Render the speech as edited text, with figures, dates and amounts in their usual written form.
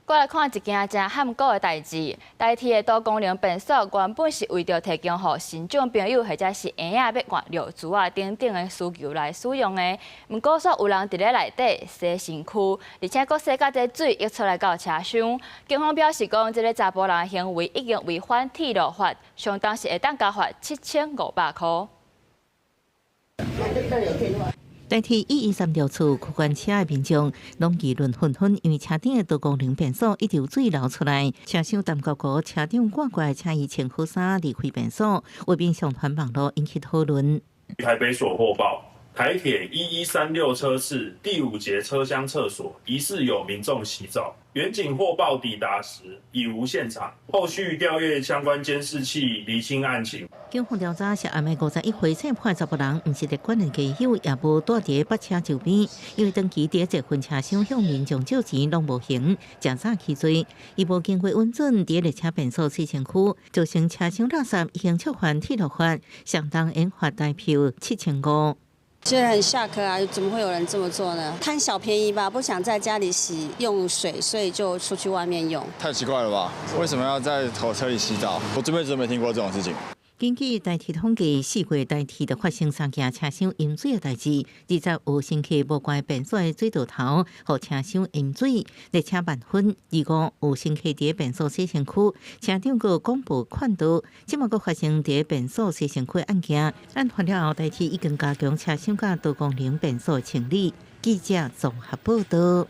過來看一件誠罕古的代誌，台鐵的多功能便所原本是為著提供予身障朋友或者是嬰仔欲換尿苴仔等等的需求來使用的。毋過煞有人佇咧內底洗身軀，而且閣洗甲這水溢出來到車廂。警方表示講，這个查埔人的行為已經違反鐵路法，相當是會當加罰7500箍。台鐵1136次區間車的民眾攏議論紛紛，因為車頂的多功能便所一直有水流出來，車廂淡國國車長趕過來請伊穿好衫離開便所，畫面上傳網路引起討論。台北所獲報，台鐵1136車次第五節車廂廁所疑似有民眾洗澡，員警獲報抵達時已無現場，後續調閱相關監視器釐清案情。警方調查是暗暝51歲姓潘查埔人，毋是列管的家友，也無蹛佇北車周邊，因為長期佇捷運車廂向民眾借錢攏無還，誠早起罪。伊無經過允准，佇列車便所洗身軀，造成車廂垃圾，已經觸犯鐵路法，相當應罰台票7500。覺得很下課啊！怎麼會有人這麼做呢？貪小便宜吧，不想在家裡洗用水，所以就出去外面用。太奇怪了吧？為什麼要在火車裡洗澡？我這輩子都沒聽過這種事情。根據台鐵統計，4月台鐵就發生三件車廂淹水的代誌，20有乘客無關便所的水道頭，予車廂淹水，列車慢分。25有乘客佇便所洗身軀，車長閣廣播勸導，這馬閣發生佇便所洗身軀的案件。案發了後，台鐵已經加強車廂佮多功能便所清理。記者綜合報道。